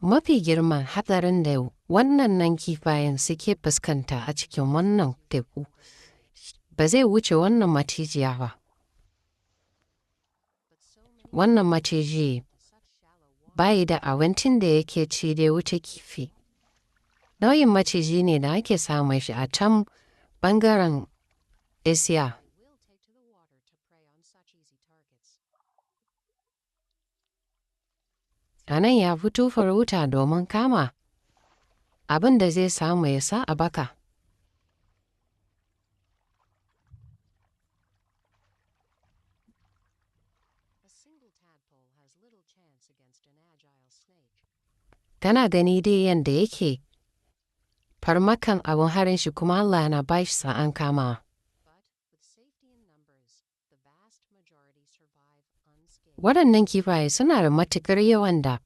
Mafi girman hatsarin da wannan kifayen suke fuskanta a cikin wannan teku ba zai wuce wannan macijiya ba. Wannan maciji ba yi da abincin da yake ci da ya wuce kifi. Nau'in maciji ne da ake samun shi a can ɓangaren Asiya. A nan ya fito farauta domin kama abin da zai samu ya sa a baka. Kana gani dai yanda yake farmakan abin harin shi, kuma Allah yana ba shi sa'an kamawa. Waɗannan kifaye suna da matuƙar yawan da